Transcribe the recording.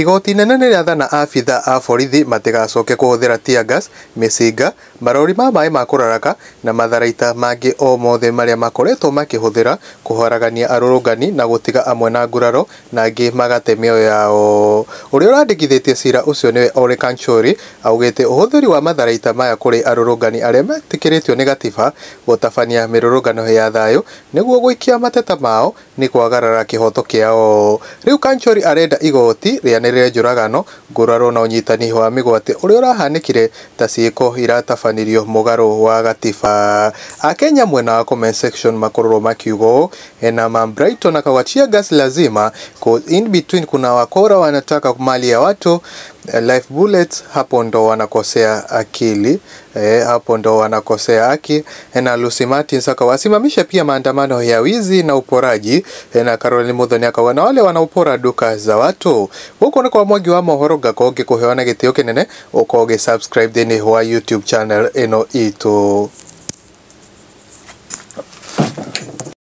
Igoti inene nĩrĩathana abithaa a borithi matigacoke kũhũthĩra tear gas, mĩcinga, marori ma maĩ ma kũraraka na matharaita mangĩ o mothe marĩa makoretwo makĩhũthĩra kũharagania arũrũngani na gũtiga amwe na nguraro na angĩ magate mĩoyo yao. Ũrĩa ũrandĩkithĩtie cira ũcio nĩwe Ole Kanchory augĩte ũhũthĩri wa matharaita maya kũrĩ arũrũngani arĩa metĩkĩrĩtio nĩ gatiba gũtabania mĩrũrũngano ya thayũ nĩguo gũikia mateta mao nĩ kwagarara kĩhoto kĩao. Rĩu Kanchory arenda igoti rĩanĩrĩre njũragano, nguraro na ũnyitani wa mĩgwate ũrĩa ũrahanĩkire ta ciĩko iratabanirio mũgarũ wa gatiba. Akenya mwena wa comment section makorwo makiuga ũũ, ena Mam Brighton akauga tear gas lazima, cause in between kuna wakora wanataka mali ya watu, life bullets hapo ndo wanakosea akili, hapo ndo wanakosea haki. Na Lucy Martins akawasimamisha pia maandamano ya wizi na uporaji. Na Caroline Muthoni akauga na wale wanaopora duka za watu. Gũkũ nĩ kwa Mwangi wa mohoro, ngakorwo ngĩkũheana gĩtĩo kĩnene ũkorwo ũgĩ subscribe thĩinĩ wa YouTube channel ĩno itũ.